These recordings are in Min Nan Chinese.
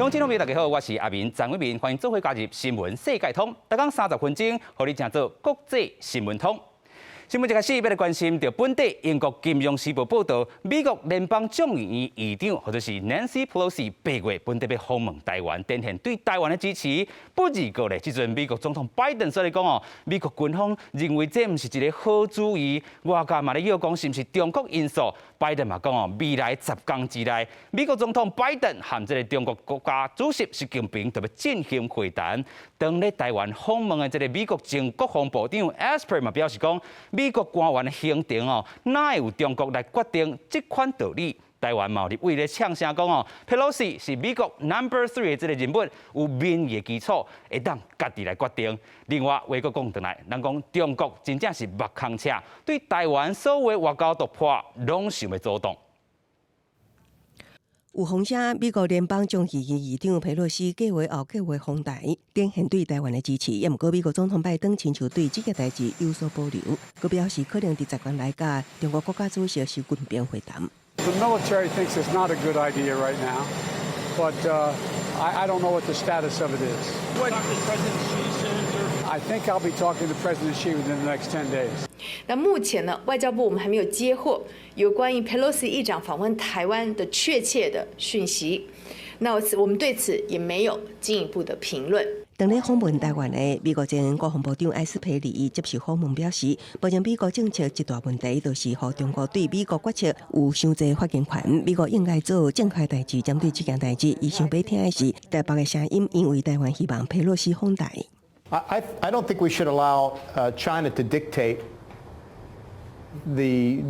鄉親朋友大家好，我是阿明張偉明，歡迎做伙加入新聞世界通，逐工30分鐘，予你成做國際新聞通。新聞一開始欲來關心著本地英國金融時報報導，美國聯邦眾議院議長或者是 Nancy Pelosi 8月本地欲訪問台灣，展現對台灣的支持。不過咧，這陣美國總統拜登煞咧講哦，美國軍方認為這毋是一個好主意，外界嘛咧臆講是毋是中國因素？拜登嘛講哦，未來10工之內，美國總統拜登和這个中國國家主席習近平著欲進行會談。當咧台灣訪問的這个美國前國防部長 Esper 嘛表示講，美國官員的行程哦，哪會由中國來決定這款道理？台灣嘛有立委咧嗆聲講哦，佩洛西是美國 number three 的這个人物，有民意的基礎，會當家己來決定。另外，話閣講轉來，人講中國真正是目空赤，對台灣所有外交突破攏想欲阻擋。有風聲，美國聯邦眾議院議長佩洛西計劃後個月訪台，展現對台灣的支持。也毋過，美國總統拜登親像對這個代誌有所保留，閣表示可能佇十天內佮中國國家主席習近平會談。 The military thinks it's not a good idea right now, but I don't know what the status of it is. I think I'll be talking to President Xi within the next 10 days. 那目前呢，外交部我們還沒有接獲有關於佩洛西議長訪問台灣的確切的訊息。那我們對此也沒有進一步的評論。當咧訪問台灣的美國前國防部長埃斯佩里接受訪問表示，目前美國政策一大問題就是予中國對美國決策有傷濟發言權，美國應該做正確代誌，針對這件代誌，伊想欲聽的是台北的聲音，因為台灣希望佩洛西訪台。 I don't think we should allow China to dictate the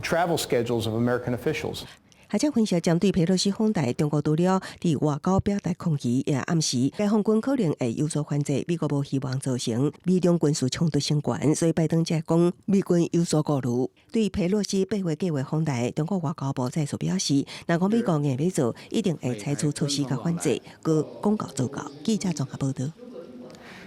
travel schedules of American officials. 學者分析，針對佩洛西訪台，中國除了佇外交表達抗議，也暗示解放軍可能會有所反制。美國無希望造成美中軍事衝突升懸，所以拜登才講美軍有所顧慮。對佩洛西8月計劃訪台，中國外交部再次表示，若講美國硬欲做，一定會採取措施共反制，閣講到做到。記者綜合報導。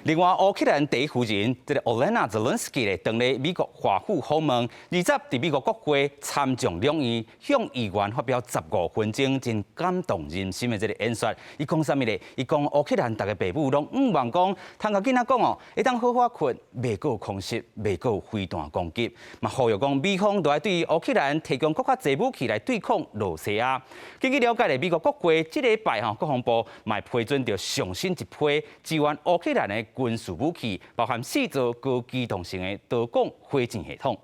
另外，烏克蘭第一夫人這个奧蓮娜澤倫斯基咧，當咧美國華府訪問，20佇美國國會參眾兩院向議員發表15分鐘真感動人心的這个演說。伊講啥物咧？伊講烏克蘭逐个爸母攏向望講，通共囡仔講哦，會當好好睏，袂閣有空襲，袂閣有飛彈攻擊。嘛呼籲講美方著愛對烏克蘭提供閣較濟武器來對抗羅西亞。根據了解咧，美國國會這禮拜吼國防部嘛批准著上新一批支援烏克蘭的軍事武器，包含四座高機動性的多管火箭系統。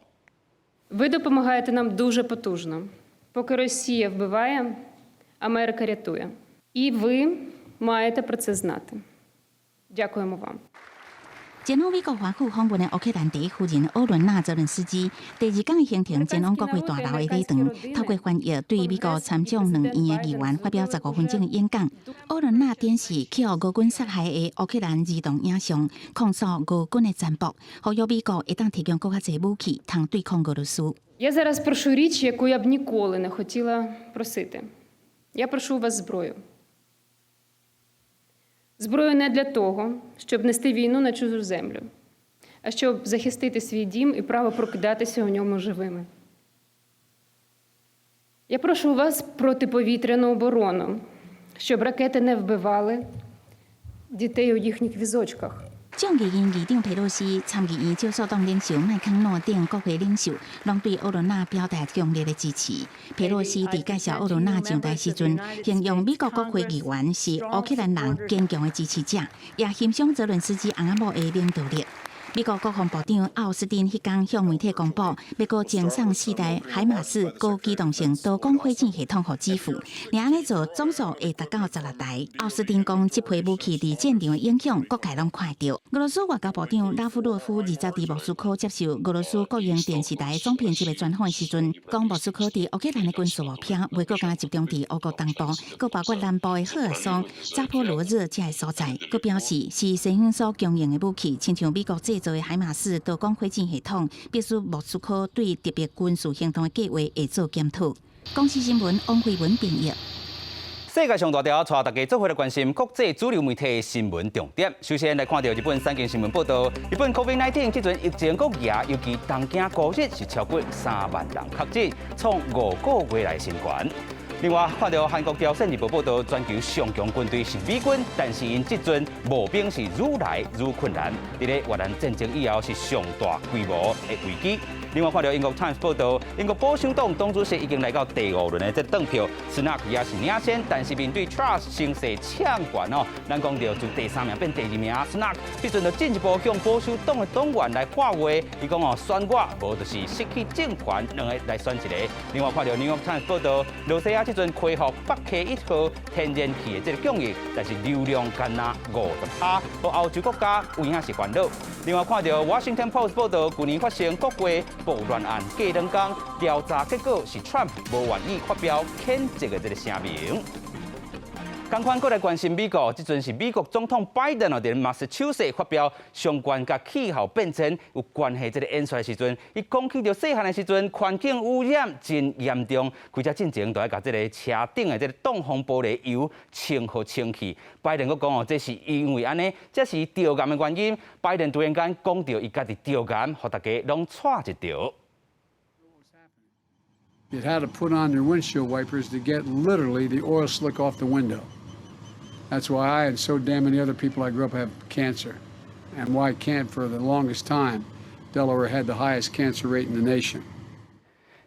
Ви допомагаєте нам дуже потужно. Поки Росія вбиває, Америка рятує. І ви маєте про це знати. Дякуємо вам. 前往美國華府訪問的烏克蘭第一夫人奧倫娜澤倫斯基，第二工的行程前往國會大樓的禮堂，透過翻譯對美國參眾兩院的議員發表15分鐘的演講。奧倫娜展示去予俄軍殺害的烏克蘭兒童影像，控訴俄軍的殘暴，呼籲美國會當提供閣較濟武器，通對抗俄羅斯。 Я зараз прошу річ, яку я б ніколи не хотіла просити. Я прошу у вас зброю. Зброю не для того, щоб нести війну на чужу землю, а щоб захистити свій дім і право прокидатися у ньому живими. Я прошу у вас протиповітряну оборону, щоб ракети не вбивали дітей у їхніх візочках. 眾議院議長佩洛西、參議院少數黨領袖麥康諾等國會領袖，攏對奧倫娜表達強烈的支持。佩洛西佇介紹奧倫娜上台時陣，形容美國國會議員是烏克蘭人堅強的支持者，也欣賞澤倫斯基翁仔某的領導力。美國國防部長奧斯汀彼工向媒體公布，欲閣贈送四台海馬斯高機動性多管火箭系統予基輔，若按呢做總數會達到16台。奧斯汀講，這批武器佇戰場的影響，各界攏看著。俄羅斯外交部長拉夫洛夫二十佇莫斯科接受俄羅斯國營電視台總編輯的專訪的時陣，講莫斯科佇烏克蘭的軍事目標，袂閣焦集中佇烏國東部，閣包括南部的赫爾松、扎波羅熱這个所在。閣表示是西方所供應的武器，親像美國製造的海馬斯多管火箭系統，必須莫斯科對特別軍事行動的計劃會做檢討。公視新聞王慧文編譯。世界上大條，帶大家做伙來關心國際主流媒體的新聞重點。首先來看著日本產經新聞報導，日本 COVID-19 這陣疫情閣嚴，尤其東京五日是超過3萬人確診，創5個月來新高。另外，看著韓國朝鮮日報報導，全球上強軍隊是美軍，但是𪜶這陣募兵是愈來愈困難。佇咧越南戰爭以後是上大規模的危機。另外，看著英國 Times 報導，英國保守黨黨主席已經來到第五輪的這轉票，斯納克也是領先，但是面對 Truss 聲勢搶懸哦，咱講著從第三名變第二名，斯納克這陣就進一步向保守黨的黨員來喊話，伊講哦，選我，無就是失去政權，兩个來選一个。另外，看著 New York Times 報導，羅西亞這陣恢復北溪一號天然氣的這个供應，但是流量干焦50%，予歐洲國家有影是煩惱。另外，看著 Washington Post 報導，舊年發生國會暴亂案過兩工，調查結果是 Trump 無願意發表譴責的這个聲明。仝款閣來關心美國，這陣是美國總統拜登哦，佇馬斯秋塞發表相關佮氣候變遷有關係這个演說的時陣，伊講起著細漢的時陣，環境污染真嚴重，開車進前都愛共這个車頂的這个擋風玻璃油清予清氣。拜登閣講哦，這是因為按呢，這是著癌的原因。拜登突然間講著伊家己著癌，予大家攏掣一著。 You had to put on your windshield wipers to get literally the oil slick off the window. That's why I and so damn many other people I grew up have cancer, and why can't for the longest time Delaware had the highest cancer rate in the nation.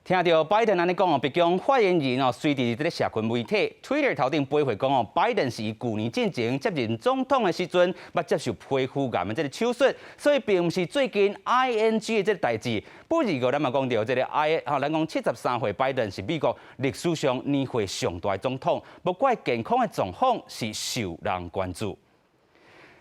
聽著拜登按呢講哦，白宮發言人哦，隨佇這个社群媒體 Twitter 頭頂回覆講哦，拜登是舊年進前接任總統的時陣，捌接受皮膚癌的這个手術，所以並毋是最近 ING 的這个代誌。不過，咱嘛講著這个 I 吼，咱講73歲拜登是美國歷史上年歲上大的總統，無怪健康的狀況是受人關注。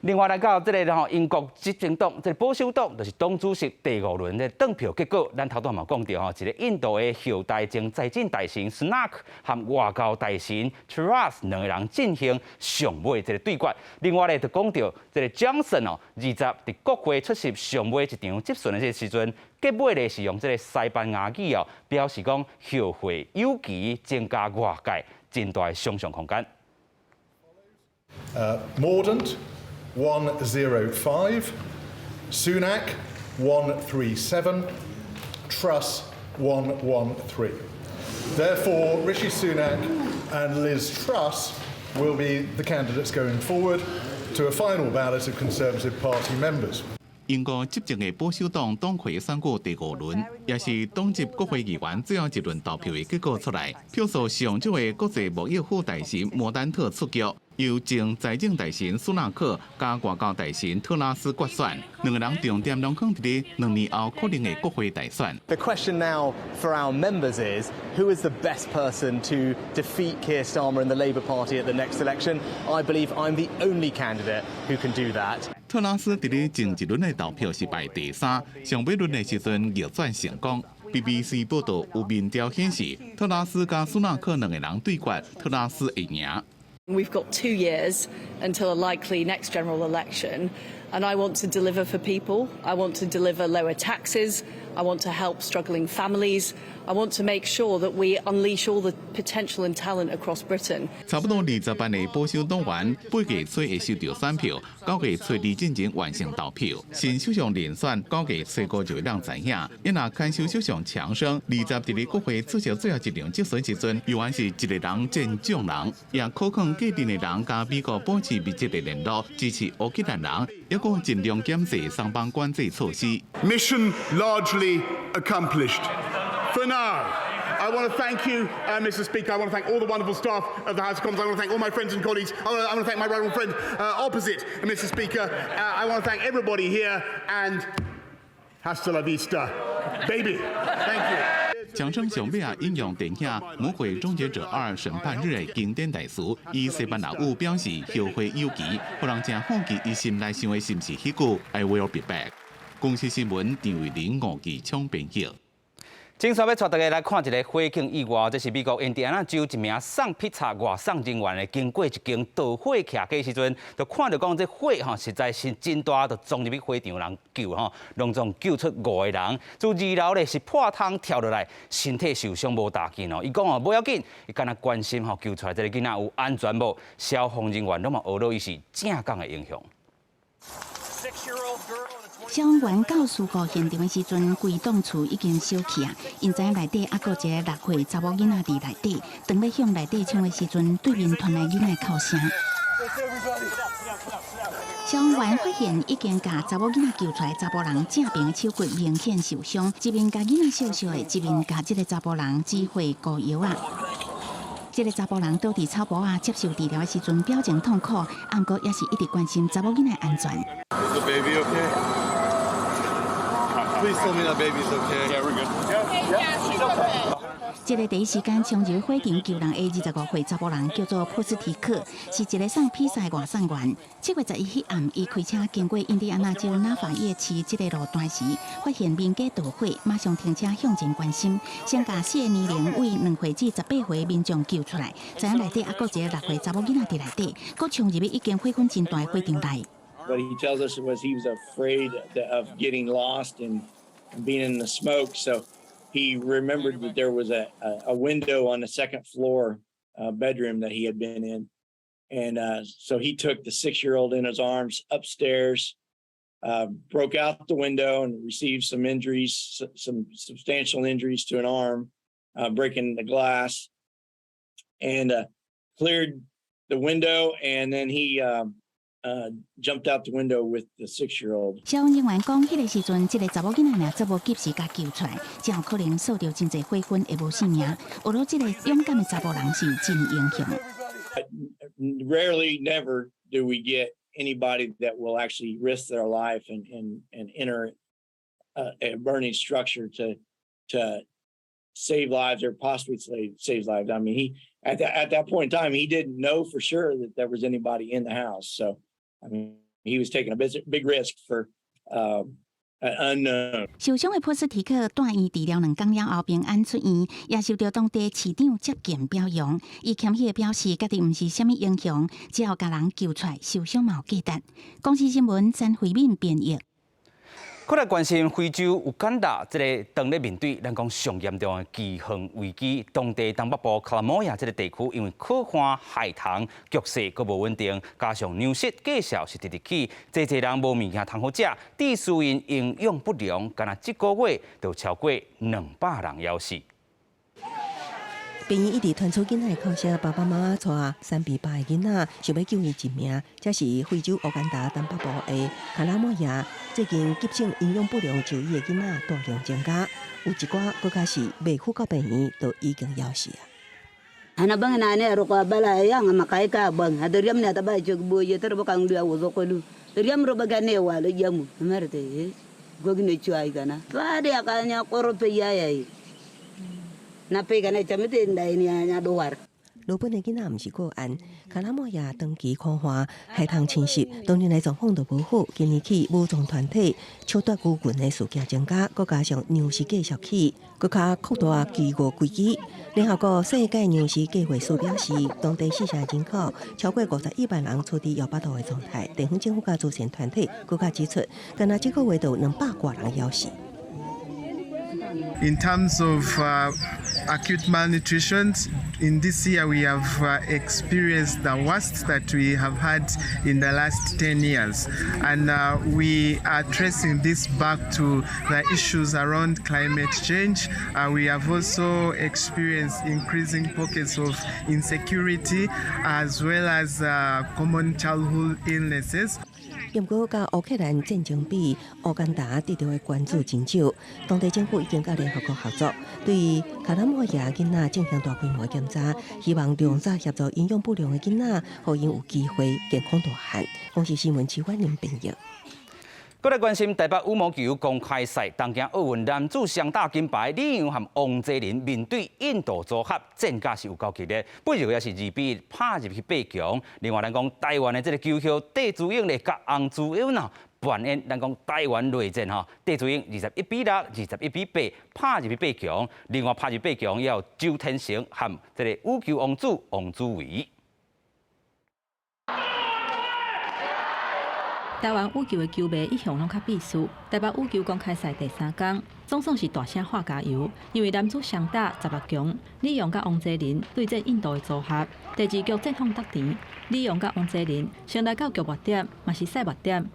另外來到這个吼英國執政黨，這个保守黨就是黨主席第五輪的轉票結果，咱頭拄嘛講著吼，一个印度的後代前財政大臣斯納克和外交大臣 Truss 兩个人進行上尾這个對決。另外咧，就講著這个 Johnson 哦，20佇國會出席上尾一場質詢的這個時陣，結尾咧是用這个西班牙語哦，表示講後會有期，增加外界真大的想象空間。 Mordaunt 105, Sunak 137, Truss 113. Therefore, Rishi Sunak and Liz Truss will be the candidates going forward to a final ballot of Conservative Party members. 英國執政的保守黨黨魁選舉第五輪，也是黨籍國會議員最後一輪投票的結果出來，票數上少的國際貿易副大臣摩丹特出局，由前財政大臣蘇納克佮外交大臣特拉斯決選，兩個人重點攏放佇咧2年後可能的國會大選。 The question now for our members is who is the best person to defeat Keir Starmer and the Labour Party at the next election? I believe I'm the only candidate who can do that. 特拉斯佇咧前一輪的投票是排第三，上尾輪的時陣逆轉成功。BBC 報道有民調顯示，特拉斯佮蘇納克兩個人對決，特拉斯會贏。 We've got 2 years until a likely next general election, and I want to deliver for people. I want to deliver lower taxes. I want to help struggling families. I want to make sure that we unleash all the potential and talent across Britain. 差不多20萬的保守黨員，8月初會收著選票，9月初二進前完成投票。新首相人選9月初五就會當知影。伊若牽手首相強生，20佇咧國會出席最後一場質詢時陣，猶原是一个人戰眾人，也可能繼任的人佮美國保持密切的聯絡，支持烏克蘭人，抑閣盡量減低鬆綁管制措施。 Mission largely accomplished. For now, I want to thank you, Mr. Speaker. I want to thank all the wonderful staff of the House of Commons. I want to thank all my friends and colleagues. I want to thank my right honourable friend opposite, Mr. Speaker. I want to thank everybody here and hasta la vista, baby. Thank you. 強生上尾也引用電影《魔鬼終結者二：審判日》的經典台詞，以西班牙語表示後會有期，予人誠好奇伊心內想的是毋是彼句 I will be back。公視新聞張慧玲、吳繼聰編譯。接紲欲帶大家來看一个火警意外，這是美國印第安納州一名送披薩外送人員的經過一間著火徛家時陣，就看著講這火吼實在是真大，就衝入去火場人救吼，攏總救出五个人。自二樓咧是破窗跳落來，身體受傷無大緊哦。伊講哦無要緊，伊干焦關心吼救出來這个囡仔有安全無？消防人員攏嘛學著伊是正港的英雄。消防員到事故現場的時陣，規棟厝已經燒去啊！𪜶知影內底猶閣有一個6歲查某囡仔佇內底，當欲向內底衝的時陣，對面傳來囡仔哭聲。消防員發現已經共查某囡仔救出來，查埔人正爿的手骨明顯受傷，一面共囡仔惜惜的，一面共這個查埔人指揮膏藥仔。這個查埔人倒佇草埔仔接受治療的時陣，表情痛苦，毋過也是一直關心查某囡仔安全。 Is the baby okay? Please tell me that baby's okay. Yeah, we're good. Yeah, she's okay. 這個第一時間衝入火場救人的25歲查埔人叫做普斯提克，是一個送披薩的外送員。7月11彼暗，伊開車經過印第安納州納法葉市這個路段時，發現民家著火，馬上停車向前關心，先共四個年齡為2歲至18歲民眾救出來，知影內底猶閣有一個6歲查某囡仔佇內底，閣衝入去已經火滾真大的火場內。 What he tells us was he was afraid of getting lost and being in the smoke, so he remembered that there was a window on the second floor bedroom that he had been in. And so he took the 6-year-old in his arms upstairs, broke out the window and received some injuries, some substantial injuries to an arm, breaking the glass, and cleared the window. And then he jumped out the window with the 6-year-old. 消防人員講，彼個時陣，這個查某囡仔若做無及時共救出來，真有可能受著真濟火熏會無性命。學了這個勇敢的查埔人是真英雄。 Rarely, never do we get anybody that will actually risk their life and enter a burning structure to save lives or possibly save lives. I mean, he at that point in time, he didn't know for sure that there was anybody in the house. So, I mean, he was taking a big, big risk for an unknown. 受傷的普斯提克住院治療2工了後平安出院，也受著當地市長接見表揚。伊謙虛的表示，家己毋是啥物英雄，只要共人救出來，受傷嘛有價值。公視新聞曾慧敏編譯。閣來關心非洲烏干達這个當咧面對咱講上嚴重的饑荒危機，當地東北部卡拉摩亞這个地區，因為洘旱害蟲局勢閣無穩定，加上糧食價數是直直起，濟濟人無物件通好食，致使𪜶營養不良，干焦這个月就超過200人枵死。病院一直傳出囡仔的哭聲，爸爸媽媽帶三比八的囡仔，想欲救伊一命。這是非洲烏干達東北部的卡拉莫亞，最近急性營養不良就醫的囡仔大量增加，有一寡閣較是未赴到病院就已經枵死啊。 Ana bang na ne ro ko bala ya nga makai ka bang adariam ne ta ba jog bo ye tar bo kang lu wo ko lu dariam ro baga ne wa lo yamu merte gogne chuai kana pa de ka nya koro pe ya ya na pe kana chamete ndai ni nya do war. 羅本的囡仔毋是個案，卡拉莫亞長期苦旱，害蟲侵襲，多年來狀況都無好。今年起，武裝團體搶奪牛群的事件增加，閣加上糧食繼續起，閣較擴大飢餓危機。聯合國世界糧食計劃署表示，當地四成人口超過51萬人處佇餓腹肚的狀態。地方政府佮慈善團體閣較指出，干焦這個月就有200外人枵死。 In terms of acute malnutrition, in this year we have experienced the worst that we have had in the last 10 years. And we are tracing this back to the issues around climate change. We have also experienced increasing pockets of insecurity as well as common childhood illnesses. 毋過，佮烏克蘭戰爭比，烏干達得著的關注真少。當地政府已經佮聯合國合作，對卡拉莫亞囡仔進行大規模檢查，希望量早協助營養不良的囡仔，予𪜶有機會健康大漢。公視新聞徐婉玲編譯。閣來關心台北羽毛球公開賽，東京奧運男子雙打金牌李洋和王齊麟面對印度組合，戰甲是有夠激烈，八局也是2比1拍入去八強。另外，咱講台灣的這个球后戴資穎咧，佮翁姿穎啊扮演咱講台灣內戰吼，戴資穎21比6、21比8拍入去八強。另外拍入八強也有周天成和這个羽球王子王子維。台灣羽球的球迷一向攏較鄙視。台北羽球公開賽第三工，總算是大聲喊加油，因為男子雙打16強，李洋佮王齊麟對戰印度的組合，第二局戰況得甜，李洋佮王齊麟先來到局末點，嘛是賽末點。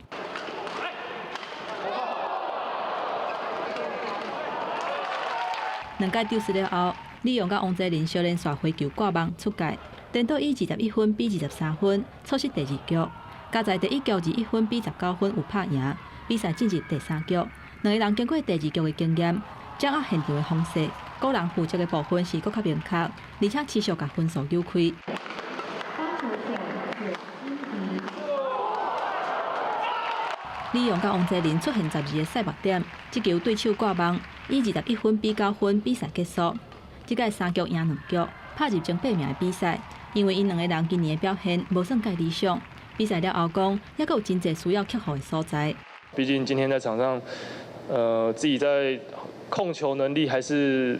兩屆丟失了後，李洋佮王齊麟相連續揮球掛網出界，顛倒以21分比23分錯失第二局。佳哉第一局21分比19分有拍贏，比賽進入第三局，兩个人經過第二局的經驗，掌握現場的風勢，個人負責的部分是閣較明確，而且持續共分數扭開。李洋佮王齊麟出現12个賽目點，這球對手掛網，以21分比9分比賽結束。這屆三局贏兩局，拍入前八名的比賽。因為𪜶兩個人今年的表現無算蓋理想，比賽了後講，猶閣有真濟需要克服的所在。畢竟今天在場上，自己在控球能力還是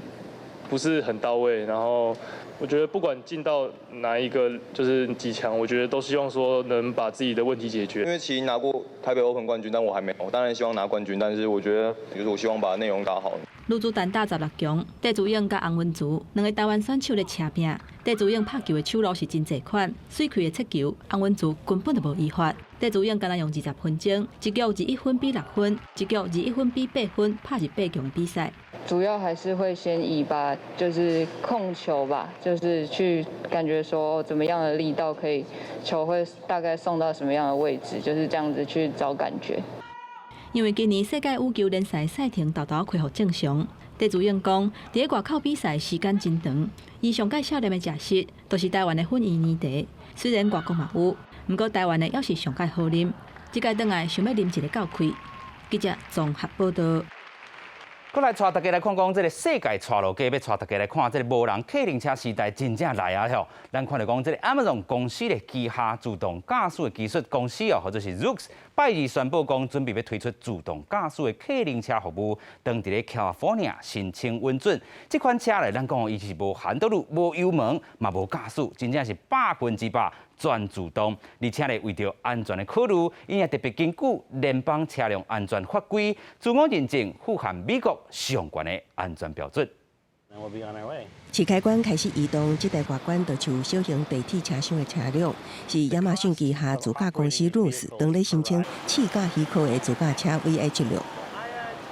不是很到位，然後我覺得不管進到哪一個就是幾強，我覺得都希望說能把自己的問題解決。因為其實拿過台北 Open 冠軍，但我還沒有。我當然希望拿冠軍，但是我覺得就是我希望把內容打好。女子單打16強，戴資穎佮洪文慈兩个台灣選手咧車拼。戴資穎拍球的手路是真濟款，媠氣的切球，洪文慈根本就無醫法。戴資穎干焦用20分鐘，一局21分比6分，一局21分比8分，拍入八強的比賽。主要還是會先以把就是控球吧，就是去感覺說怎麼樣的力道可以球會大概送到什麼樣的位置，就是這樣子去找感覺。因為今年世界羽球聯賽賽程沓沓恢復正常，戴資穎講，佇咧外口比賽時間真長，伊上蓋少年的食食，就是台灣的粉圓奶茶。雖然外國嘛有，毋過台灣的猶是上蓋好啉。這擺轉來想欲啉一个夠氣。記者綜合報道。閣來帶大家來看講，這个世界帶路家欲帶大家來看，這个無人客運車時代真正來啊！吼，咱看著講，這个 Amazon 公司的旗下自動駕駛的技術公司哦，或者是 Zoox，拜二宣布講，準備欲推出自動駕駛的客運車服務，當佇咧 California 申請允准。這款車咧，咱講伊是無舷度無油門，嘛無駕駛，真正是100%全自動，而且咧為著安全的考慮，伊也特別根據聯邦車輛安全法規，自我認證符合美國上懸的安全標準。市開關開始移動，這台外觀就像小型地鐵車廂的車輛，是亞馬遜旗下自駕公司 Zoox 當咧申請試駕許可的自駕車 VH 6。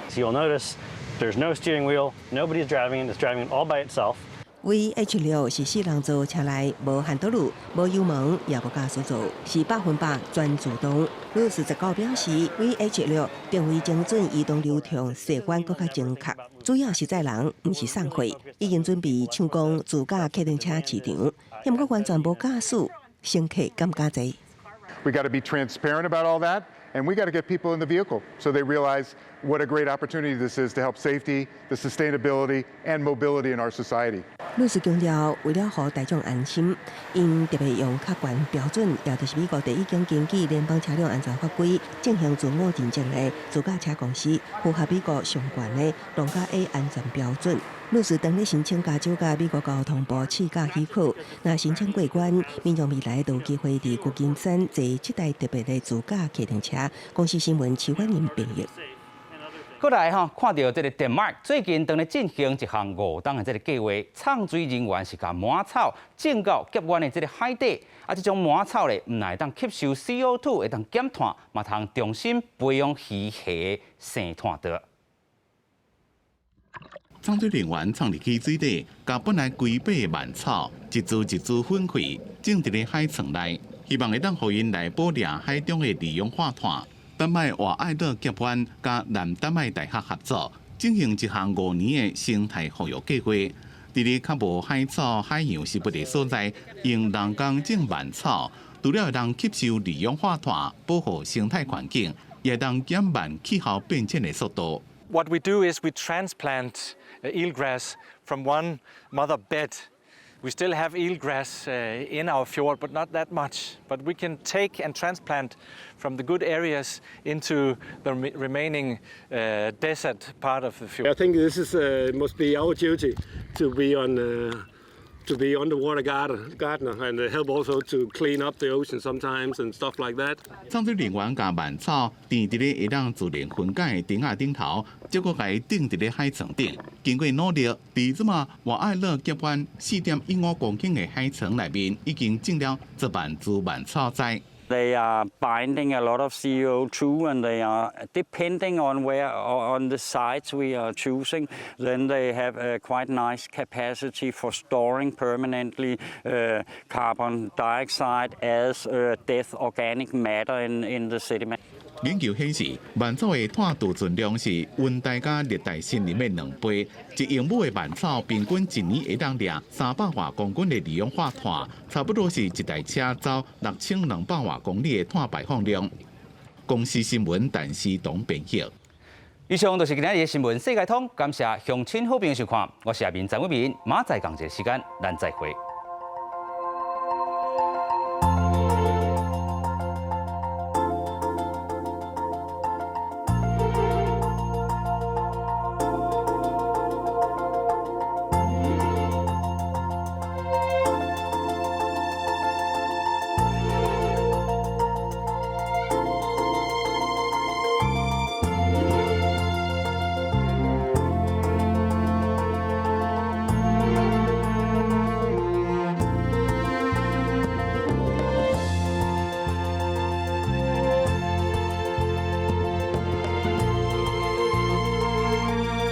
So you'll notice there's no steering wheel, nobody's driving it, it's driving all by itself. VH 6是四人座車內無舷度路、無油門，也無駕駛座，是100%全自動。Zoox 19表示，VH 6定位精準、移動流暢、設觀閣較精確，主要是載人，毋是送貨。已經準備搶攻自駕客運車市場，毋過完全無駕駛，乘客敢敢坐？ We got to be transparent about all that, and we got to get people in the vehicle so they realize what a great opportunity this is to help safety, the sustainability, and mobility in our society. 律師強調，為了予大眾安心，𪜶特別用較懸標準，也就是美國第一間根據聯邦車輛安全法規進行自我認證的自駕車公司，符合美國上懸的皇家 A 安全標準。律師當咧申請加州佮美國交通部試駕許可，若申請過關，民眾未來都有機會佇舊金山坐這台特別的自駕客運車。公視新聞徐婉寧編譯。閣來吼，看著這个丹麥最近當咧進行一項5冬的這个計劃，藏水人員是共茅草種到峽灣的這个海底，啊，這種茅草咧，毋但會當吸收 CO2，會當減碳，嘛通重新培養魚蝦生碳道。藏水人員藏入去水底，共本來規塊的蔓草一株一株粉碎，種佇咧海床內，希望會當予𪜶來捕掠海中的二氧化碳。丹麥瓦愛勒峽灣佮南丹麥大學合作，進行一項5年的生態復育計劃。佇咧較無海草、海洋植物的所在，用人工種蔓草，除了會當吸收二氧化碳，保護生態環境，也會當減慢氣候變遷的速度。 What we do is we transplant eelgrass from one mother bed. We still have eelgrass in our fjord, but not that much. But we can take and transplant from the good areas into the remaining desert part of the fjord. I think this is must be our duty to be underwater gardener and help also to clean up the ocean sometimes and stuff like that. 藏水人員共蔓草墊佇咧會當自然分解的釘仔頂頭，再閣共伊釘佇咧海床頂。經過努力，佇這馬瓦愛勒峽灣4.15公頃的海床內面，已經種了10萬株蔓草栽。They are binding a lot of CO2 and they are, depending on where, on the sites we are choosing, then they have a quite nice capacity for storing permanently carbon dioxide as death organic matter in the sediment. 研究顯示，萬草的碳儲存量是溫帶佮熱帶森林的2倍。1英畝的萬草平均一年會當掠300外公斤的二氧化碳，差不多是一台車走6200外公里的碳排放量。公視新聞陳思東編譯。以上就是今仔日的新聞世界通，感謝鄉親好朋友收看，我是阿明張偉明，明仔載仝一个時間，咱再會。